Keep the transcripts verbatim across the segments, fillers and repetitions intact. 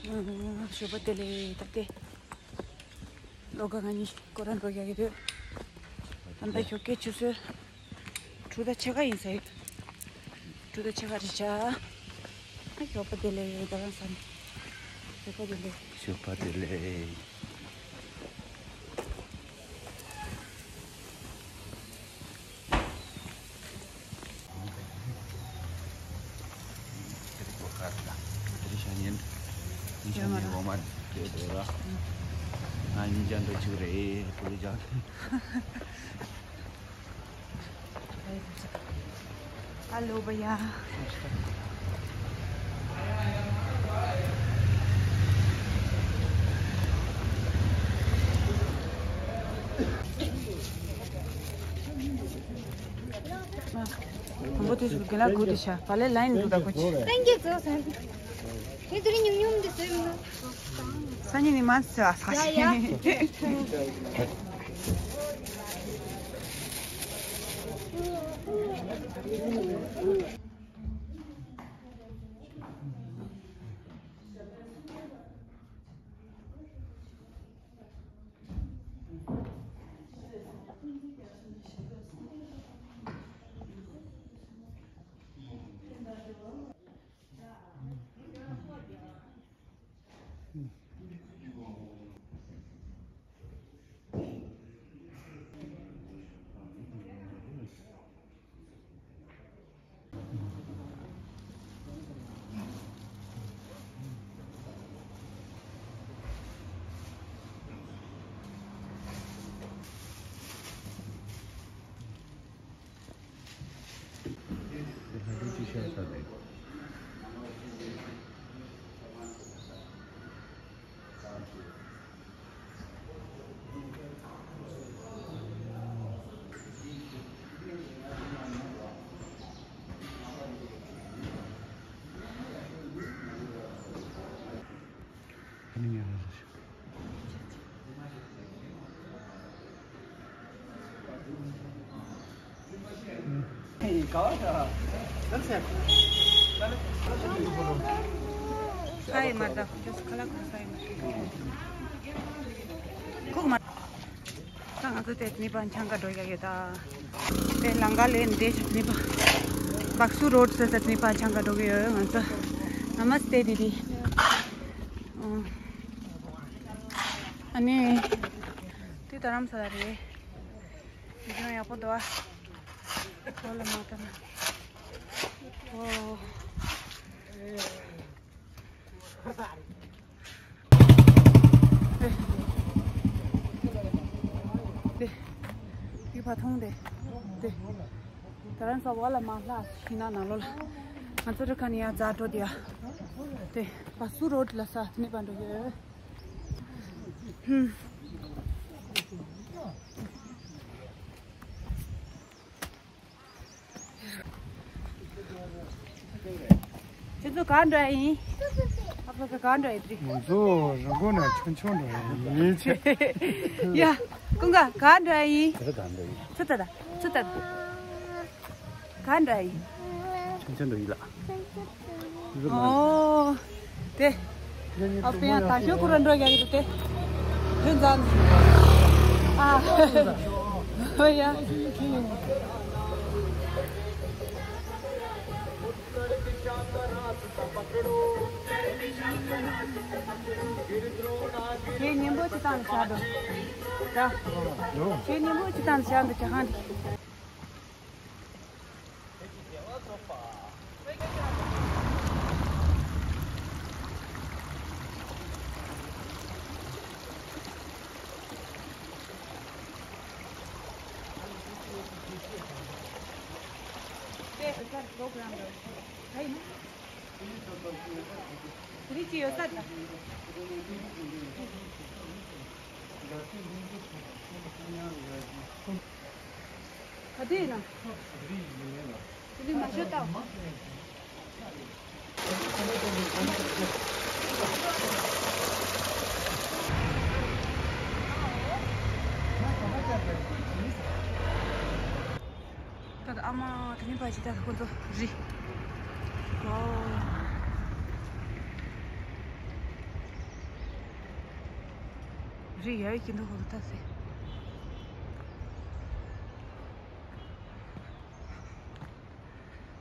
ཞོགས་པ་བདེ་ལེགས། ད་ལྟ་ལོ་ག་ང་གཉིས་སྐོར་ར་འགྲོ་རྒྱག་གི་འདུག་ད་ལྟ་ཞོགས་ཀས་ཆུ་ཚོད་དྲུག་དང་ཕྱེད་ཀ་ཡིན་ས་ཡོད། དྲུག་དང་ཕྱེད་ཀ་རེད་ཤག་ཞོགས་པ་བདེ་ལེགས། ད་རང་ས་ནས་ཞོགས་པ་བདེ་ལེགས། ཞོགས་པ་བདེ་ལེགས། Hello भैया। དང་པོ་དེ་ཚོ་ག་ལ་དགོས་དེ་ཤ། བ་ལས་ལ་ཡིན་འདུག་ད་ཁོ་ཅི། Thank you so much. ངས་དེ་རིང་ཉུང་ཉུང་འདི་ཟོས་མི་འདུག་སང་ཉིན་ནི་མ་ཟ་ས་ཡ་ཡ། ཞིག་ཁ་ཡི་མ་ད་ཁོ་ཁ་ལག་ཁོ་ས་ཡི་མ་ཁུག་མ། ད་ང་ཚོ་དེ་ནི་པ་ཆང་ག་འགྲོ་ཡ་ཡོད་ད། དེ་ལང་ཀ་ལེན་དེ་ནི་པ་བག་སུ་རོ་ཌི་ཟེར་ས་ནི་པ་ཆང་ག་འགྲོ་གི་ཡོད། ང་ཚོ་ནམ་སྟེ་དེ་དེ། ཨ་ནི་དེ་རྡ་རམ་ས་ལ་རེད། དེ་ཡང་ཡག་པོ་འདུག་ཨ། ཧོ་ལ་མ་ད་ན། ཨོ། དེ་དེ་ཕ་ཐོང་དེ་དེ་རྡ་རམ་ས་ལ་མ་ལྷག་ཤི་ན་ན་ལོ་ལ། ང་ཚོ་རི་ཁ་ནས་ཡར་འཛེགས་འགྲོ་དེ་ཡ། དེ་བག་སུ་རོ་ཌི་ལ་ས་ནི་པ་འགྲོ་ཡོད། ཧུམ། ཁྱེད་ཚོ་གང་འདྲ་ཡིན། ཨ་ཕ་ཕ་གང་འདྲ་ཡིན་དྲི། ང་ཚོ་རང་གོ་ན་ཆུང་ཆུང་འདྲ་ཡིན་ཆེ། ཡ། ཀུན་དགའ་གང་འདྲ་ཡིན། ཚུ་ད་ད་ཚུ་ད་ད། གང་འདྲ་ཡིན། ཆུང་ཆུང་འདྲ་ཡིན་ལ། ཨོ། དེ། ཨ་ཕ་ཡང་ད་ཞོ་ཁུ་ར་འགྲོ་རྒྱག་གི་འདུག་སྟེ། ལྷུན་ཙང་། ཨ། ཨོ་ཡ། ཁྱེད་མཉམ་པོ་ཅི་བཏང་བཞག་འདུག་ད། ཁྱེད་མཉམ་པོ་ཅི་བཏང་བཞག་འདུག་ཇ་ཁང་འདི། ག་དུས་ཡིན་ན། དེ་ནི་མ་ཤོད་ད། ད་ཨ་མ་དེ་ནི་ཕ་ཅི་ད་ཁོ་ཚོ་རི། ཝའོ། རི་ཡོད་ཀྱི་འདུག་ཧོ་ད་སེ།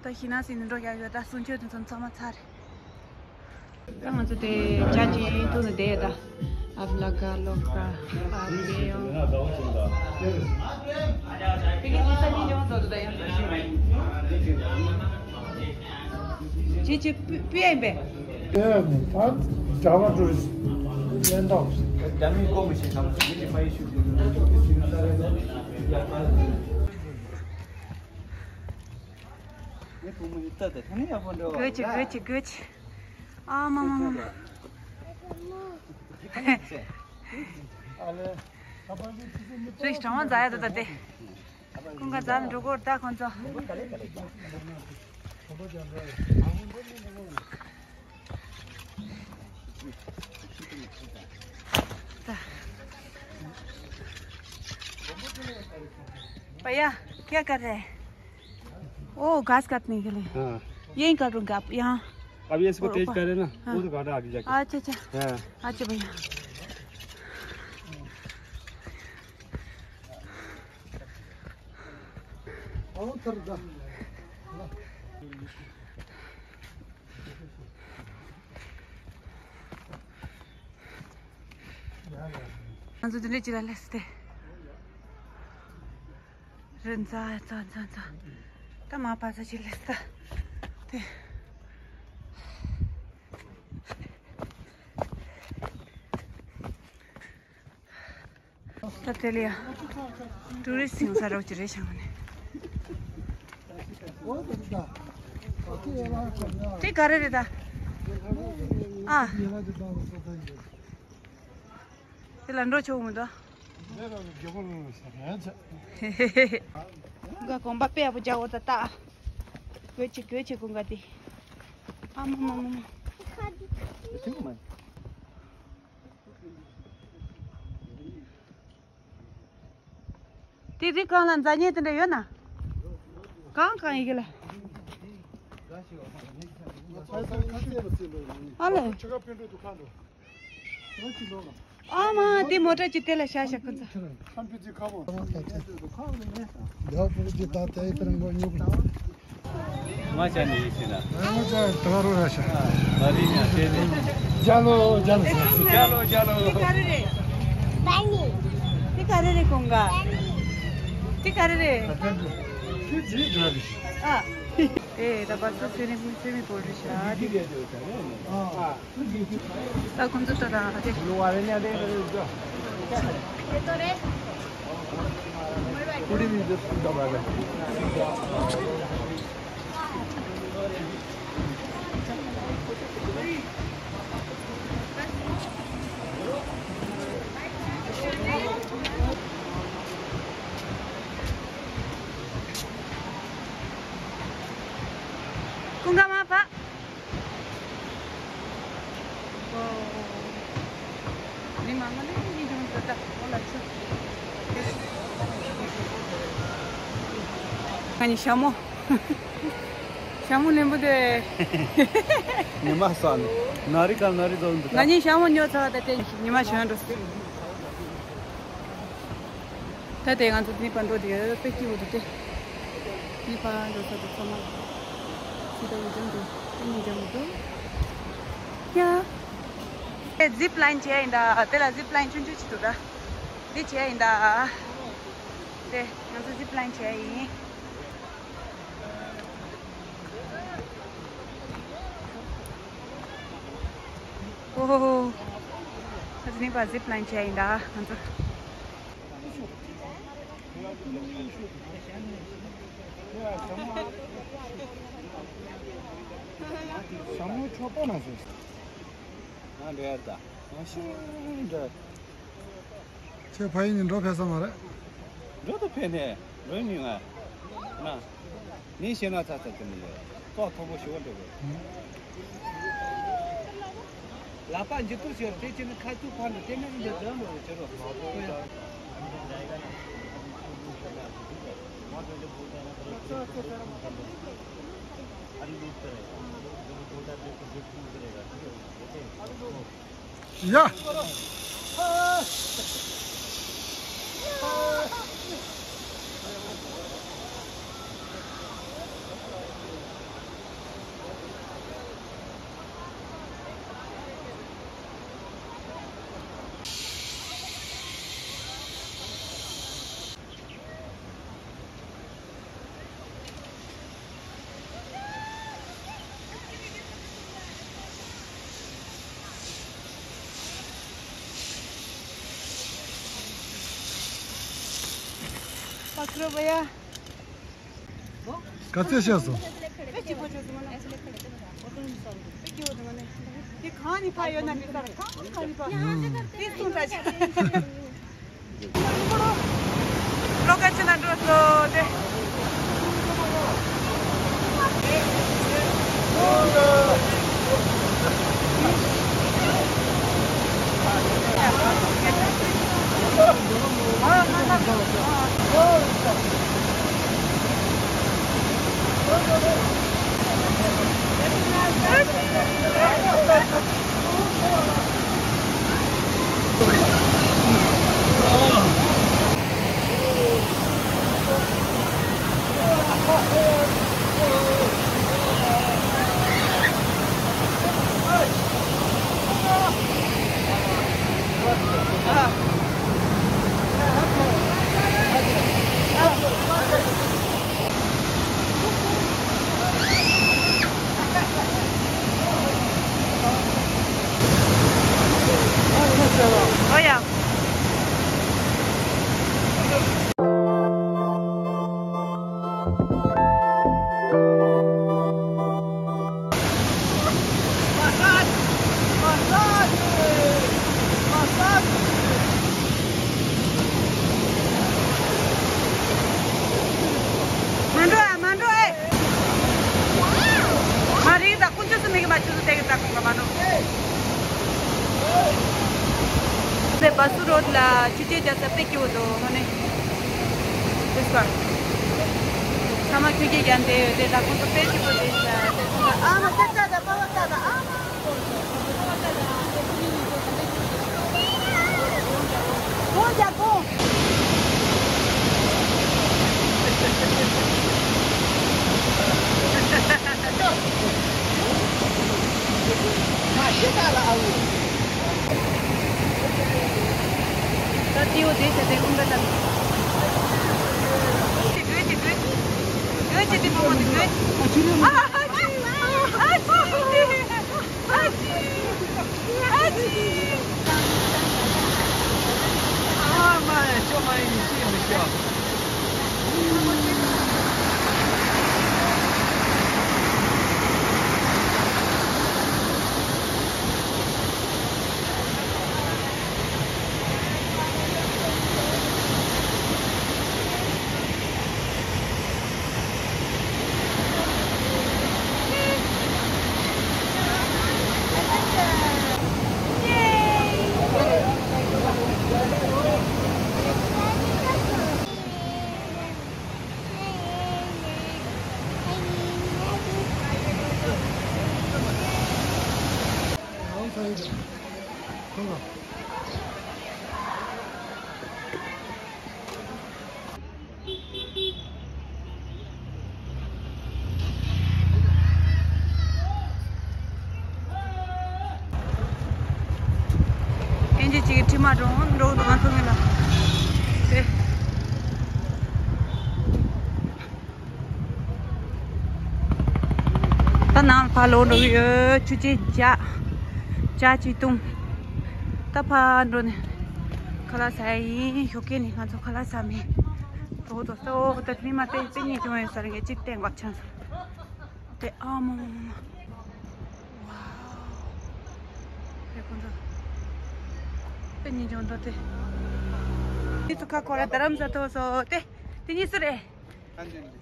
ད་ཤི་ན་སི་ནི་འགྲོ་ཡག་ཡོད། ད་གསུང་ཆོས་དེ་ཚོ་ཚང་མ་ཚར་རེད། ད་ང་ཚོ་དེ་ཇ་ཅིག་འཐུང་ནས་བསྡད་ཡོད་ད། ཨབ་ལ་ག་ལོག་ག་ཨབ་ལེ་ཡོང་། དེ་གི་དེ་ས་ནི་ཡོང་ཚོ་ད་ཡང་། ཅི་ཅི་པུ་པུ་ཡིན་པས། ཨེ་ནི་ད་ཇ་བ་ཀྲུ་རི་སི་ལེན་ཏོག་ད་མི་ཀོ་མི་ཤེས་ཁམས་སུ་མི་ཅི་ཕ་ཡི་ཤུགས་ཀྱི་ནུས་ཤུགས་ཀྱི་ཤུགས་ལྟ་རེད་ལོ། ཡ་ཕ་ཡི་ཤུགས་ཀྱི་ནུས་ཤུགས་ཀྱི་ཤུགས་ཀྱི་ཤུགས་ཀྱི་ཤུགས་ཀྱི། གོས་ཆེ་གོས་ཆེ་གོས་ཆེ། ཨ་མ་མ་མ་མ། རེས་གྲང་བ་འཛག་ཡ་ད་ད་དེ། ཀུན་དགའ་འཛག་འགྲོ་གོ་ད་ཁོང་ཚོ། ད། भैया, क्या कर रहे हैं? ओ, घास काटने के लिए। हाँ। यहीं काटूंगा आप, यहाँ? अब ये इसको और तेज ऊपर। करें ना, हाँ। वो तो काटा आगे जाके। अच्छा, अच्छा। हाँ। अच्छा, भैया। ང་ཚོ་འདི་འདྲས་ཅིག་ལ་སླེབས་ཏེ། རི་འཛག་འཛག་འཛག་འཛག་ད་མ་པ་ས་ཅིག་སླེབས་ཏེ། ད་དེ་ལ་ཡ། ཊུ་རི་སི་ཡོང་ས་རོགས་ཀྱི་རེད་བྱ་བ་ནས། དེ་ག་རེ་རེད་ད། ཨ། དེ་ལ་འགྲོ་ཆོག་མི་འདུག་ང་གོམ་པ་དཔེ་ཡག་པོ་རྒྱག་འོ་ད་ད། གོས་ཆེ་གོས་ཆེ་ཀུན་དགའ་དེ། ཨ་མ་མ་མ་མ། དེ་རི་གང་ལ་འཛག་ཉེ་དེ་འདྲ་ཡོད་ན། གང་གང་ཡི་གེ་ལ། ཨ་ལེ། ཨ་མ་དེ་མོ་ཊ་ཅིག་དེ་ལ་བཞག་བཞག་ཁོ་ཚོ། ང་ཅག་ནི་ཡིན་ཟེར་ན། ང་ཅག་ད་རུ་ར་ཤ། མ་རི་ཉ་ཤེ་ནི། རྒྱ་ལོ་རྒྱ་ལོ། རྒྱ་ལོ་རྒྱ་ལོ། དེ་ག་རེ་རེད། དེ་ག་རེ་རེད་ཀུན་དགའ། དེ་ག་རེ་རེད། ཨ། ཨེ་ད་བ་སུ་སུ་ནི་སུ་མི་པོ་རི་ཤ། ད་ཁོང་ཚོ་ད་ད་དེ། ཀུན་དགའ་མ་ཕ། ཨོ། མི་མང་པོ་ནི་མི་ཡོང་འདུག་ད་ཨོ་ལ་ཆུ། ང་ནི་ཞྭ་མོ། ཞྭ་མོ་ནན་པོ་དེ། ཉི་མ་སོང་ནི་ན་རི་གང་ན་རི་རྫོང་འདུག་ད། ང་ནི་ཞྭ་མོ་ཉོ་ཚར་བ་ད་དེ་ཉི་མ་ཞོན་འགྲོ། ད་དེ་ང་ཚོ་གཉིས་པ་འགྲོ་དེ་ཡོད་པེ་སྐྱིད་པོ་འདུག་སྟེ། གཉིས་པ་འགྲོ་ས་དེ་ཚང་མ་སི་ཏ་ཡུལ་ལྗོངས་འདུག་སྟེ་ཉིན་འགྲོ་མི་འདུག་ཡ། དེ་ཛིབ་ལ་ཡིན་བྱས་ཡིན་ད་དེ་ལ་ཛིབ་ལ་ཡིན་ཆུང་ཆུང་ཅིག་འདུག་ད། འདི་བྱས་ཡིན་ད། དེ་ང་ཚོ་ཛིབ་ལ་ཡིན་བྱས་ཡིན། ཨོ་ཧོ་ཧོ། ད་ནི་པ་ཛིབ་ལ་ཡིན་བྱས་ཡིན་ད་ང་ཚོ། ཞྭ་མོ་ཆོག་པ་མ་ཟེར། ང་འདྲ་ཡར་ད། ང་ཤི་འདྲ། ཁྱེད་ཕ་ཡུལ་ནས་འགྲོ་ཕེབས་ས་མ་རེད། འགྲོ་དུ་ཕེབས་ནས་རོལ་མི་ང་། ན། ནི་ཤེས་ན་ཚ་ཚ་དུ་མི་ཡོད། ཏོག་མཐོ་པོ་ཞུ་བ་འགྲོ་དགོས། ལག་པ་འཇུ་ཐུབ་ཤོར་དེ་ཅི་ནི་ཁ་ཐུག་ཕར་འགྲོ་དེ་ནི་འདི་འཛོམས་རོགས་བྱེད་རོགས། ཡ། ག་ཚོད་བཤད་སོང་། དེ་གང་ནས་ཕར་ཡོད་ན་མི་ཚར་གང་གང་ནས་ཕར། ཨུམ། དེ་གསུངས་ད་ཆ། བློ་དཀར་ཆེ་ན་འགྲོ་སོ་དེ། ཨོ་ཡ། མ་འགྲོ་ཨ། མ་འགྲོ་ཨེ། མ་རིག་ད་ཀུན་སྤྱོད་སུ་མི་གི་མ་ཆུ་སུ་དེ་གི་ད་ཀུན་ག་མ་འགྲོ། དེ་བ་སུ་རོད་ལ་ཆུ་ཆེ་རྒྱ་ས་པེ་སྐྱིད་འདུག་ངོ་ནས། དེ་སྐོར། ཚང་མ་ཁྱོད་ཀྱི་རྒྱན་དེ་ཡོད་དེ་ད་ཁོང་ཚོ་དཔེ་སྐྱིད་པོ་དེ་ཤ་དེ་ཚོ་ཨ་མ་ཏ་ཏ་ཏ་པ་པ་ཏ་ཏ་ཨ་མ། དགོངས་བཞག་དགོངས། ད་ཏི་ཡོ་དེ་ཆ་དེ་ཀུན་ད་ད། ཏི་གོས་ཏི་གོས། གོས་ཏི་ཏི་མོ་མོ་ཏི་གོས། ཨ་ཅི། ཨ་ཅི། ཨ་ཅི། ཨ་ཅི། ཨ་མ་ཡ་ཅོ་མ་ཡིན་ཤི་མི་ཤི་བ། ཨེན་ཅི་ཅིག་གི་ཁྲི་མ་འགྲོ་འགྲོ་འདུག་ང་ཚོ་ངེད་ལ་དེ། ད་ནང་ཕར་ལོག་འགྲོ་གི་ཡོད། ཆུ་ཆེ་ཇ་ཇ་ཅིག་བཏུང་། ད་ཕར་འགྲོ་ནས་ཁ་ལག་ཟ་ཡ་ཡིན། ཞོགས་ཀས་ནས་ང་ཚོ་ཁ་ལག་ཟ་མེད། འགྲོ་འདུག་སོ། ད་མི་མ་དཔེ་དཔེ་གཉིས་བྱུང་ཡོད་ས་རེད། ངས་གཅིག་བསྟན་པ་ཆགས་སོང་། དེ་ཨ་མ་མ་མ་མ། ཝའོ། དེ་ཁོང་ཚོ་དཔེ་གཉིས་བྱུང་འདུག་དེ། དེ་ཚོ་ཁ་ཁོ་ར་རྡ་རམ་ས་ཐོག་སོ་དེ། དེ་གཉིས་སུ་རེད།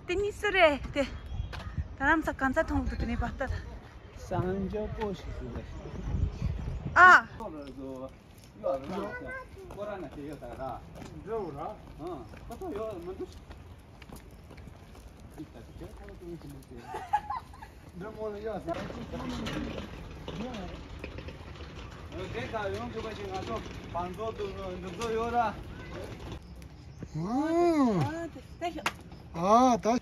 དེ་གཉིས་སུ་རེད་དེ། རྡ་རམ་ས་གང་ས་མཐོང་འདུག་དེ་ནས་བར་ལྟ་ད། སང་ཇོ་པོ་ཞིག་ཟེར་བ་ཞིག་ཨ། ཁོ་ར་ཟོ་ཡོད་ར་ན་ཁོ་ར་ན་ཁེ་ཡོད་ད་ར། འགྲོ་ར། ཨ་ཁོ་ཚོ་ཡོད་མི་འདུག་འདྲ་མོ་ལ་ཡ་ཟེར། དེ་ག་ཡོང་ཐུབ་པ་ཞིག་ང་ཚོ་བང་མཛོད་དུ་འདུ་འཛོམས་ཡོད་ར། ཨང་། ཨ་ད།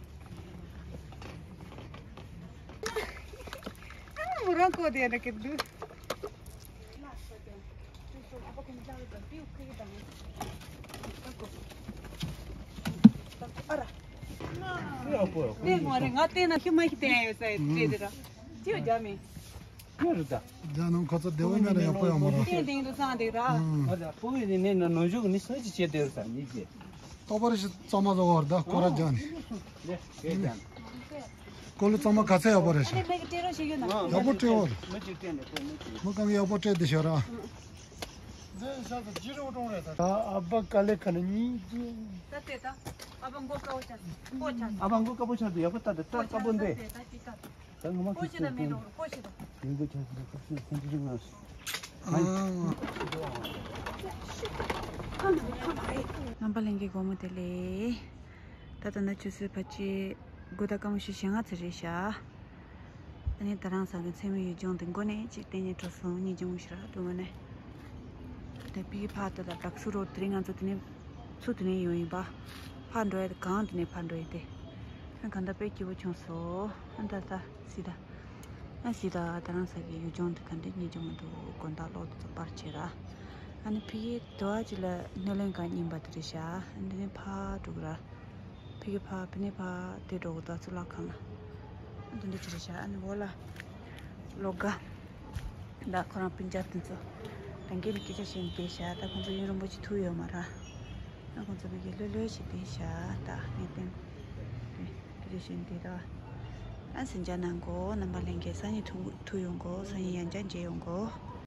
མོ་རང་ཀོ་དེ་ན་ཀེ་དུ། ཨ་ར། དེ་མོ་རེ་ང་དེ་ན་ཁྱི་མ་ཁྱི་དེ་ཡོད་ས་ཡོད་དེ་དེ་ར། ཅི་ཡོད་རྒྱ་མེད། ཡོད་རེད་ད། རྒྱ་ནང་ཁོ་ཚོ་བདེ་བོ་མེད་ན་ཡག་པོ་ཡོད་མ་རེད། དེ་དེང་དུ་སང་དེ་ར། ཨང་། ཨ་ད་ཕུ་བོ་ཡིན་ནི་ནང་ནང་ཞུགས་ནི་ས་ཅི་བྱེད་དེ་རེད་ས་ཉིད་ཀྱི། ཏོ་པར་ཞིག་གཙང་མ་བཟོ་བར་ད་ཁོ་ར་རྒྱ་ནི། ལེ་ལེ་རྒྱ་ནི། ཀོ་ལི་གཙང་མ་ག་ཚད་ཡག་པོ་རེད་ཤག་ཡག་པོ་སྤྲད་བར། མི་གཅིག་སྤྲད་ནས་ཁོ་མི་གཅིག་མི་གང་ཡག་པོ་སྤྲད་དེ་ཤག་ར། འདི་ཤ་ཚ་ཇི་རུ་ཀྲོང་རེད་ད། ད་ཨ་ཕ་དཀའ་ལས་ཁ་ནས་གཉིས་ཀྱི། ད་ལྟའི་ད་ཨ་ཕ་མགོ་དཀར་པོ་ཆགས་སོང་། ཨ་ཕ་མགོ་དཀར་པོ་ཆགས་འདུག་ཡག་པོ་ལྟ་དེ་ལྟ་དཀར་པོ་འདི། ད་ཅི་ལྟ། ད་ངོ་མ་ཀོ་ཤི་ད་མེ་འགྲོ་ཀོ་ཤི་ད། མི་འགོ་ཆགས་སོང་ཀོ་ཤི་སེམས་ཅི་ཞིག་ང་། རྣམ་པ་ལྷན་རྒྱས་སྒོ་མོ་དེ་ལས། ད་ལྟ་ན་ཆུ་ཚོད་ཕལ་ཆེར་དགུ་དང་སྐར་མ་ཞིག་ཞེ་ལྔ་ཙམ་རེད་ཤག་ཨ་ནི་ད་རང་ས་གི་མཚན་མོ་ཡུལ་ལྗོངས་དེ་མགོ་ནས་ཅིག་གཏན་ནས་འགྲོ་སོང་ཉིན་རྗེས་མོ་ཞིག་ར་སྒྲོལ་མ་ནས། དེ་པིག་ཕ་ད་ད་བྲག་སུ་རོ་དེ་རིང་ང་ཚོ་དེ་ནས་ཚུར་དེ་ནས་ཡོང་ཡིན་པ། ཕར་འགྲོ་ཡ་དེ་གང་དེ་ནས་ཕར་འགྲོ་ཡ་དེ། ཨ་གང་ད་དཔེ་སྐྱིད་པོ་བྱུང་སོང་ཨ་ད་ད་སི་ད། ཨ་སི་ད་ད་རང་ས་གི་ཡུལ་ལྗོངས་དེ་ག་འདྲ་ཉིན་རྗེས་མོ་འདུག་དགོང་དག་གློག་དེ་ཚོ་པར་བྱེད་ར། ཨ་ནི་ཕ་གི་དུ་བ་ཅིག་ལ་སྣེ་ལེན་ག་རྙིང་པ་དེ་རེད་ཤག་ཨ་འདི་ནས་ཕར་འགྲོ་གི་ར། ཕ་གི་ཕར་ཕ་ནས་ཕར་དེ་འགྲོ་གི་འདུག་གཙུག་ལག་ཁང་ལ། ཨ་འདི་འདྲ་ཅིག་རེད་ཤག་ཨ་ནི་འོག་ལ་ལོག་ག་ད་ཁོ་རང་སྤུན་ཀྱག་དེ་ཚོ་ད་གིན་སྐད་ཆ་བཤད་ནས་བསྡད་ཤག་ད་ཁོང་ཚོ་ཡུན་རིང་པོ་ཅིག་ཐུག་ཡོད་མ་རེད། ཨ་ཁོང་ཚོ་ཕ་གི་ལྷོད་ལྷོད་བྱས་བསྡད་ཤག་ད་ངས་བསྟན། སྐད་ཆ་བཤད་ནས་བསྡད་ད། ཨ་སེམས་ཅག་ནང་གོ་རྣམ་པ་ལྷན་རྒྱས་སང་ཉིན་ཐུག་ཐུག་ཡོང་གོ་སང་ཉིན་ཡང་བསྐྱར་མཇལ་ཡོང་གོ